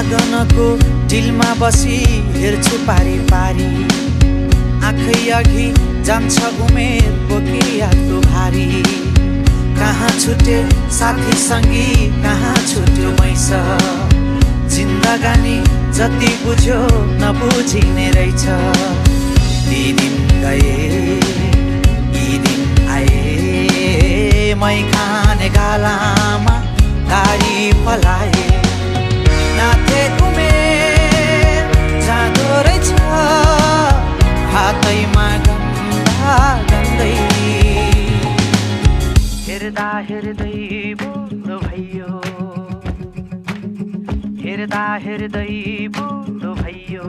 आँगनको डिलमा बसी हेर्छु पारी पारी, आँखै अघि जान्छ उमेर बोकी यादको भारी। कहाँ छुटे साथी सङ्गी, कहाँ छुट्यो मैस, जिन्दगानी जति बुझ्यो नबुझिने रहेछ। ती दिन गए यी दिन आए, मै खाने गालामा गाडी पलाए। नाथे उमेर जाँदो रहेछ हातैमा गन्दा गन्दै, हेर्दा हेर्दै बुढो भइयो, हेर्दा हेर्दै बुढो भइयो।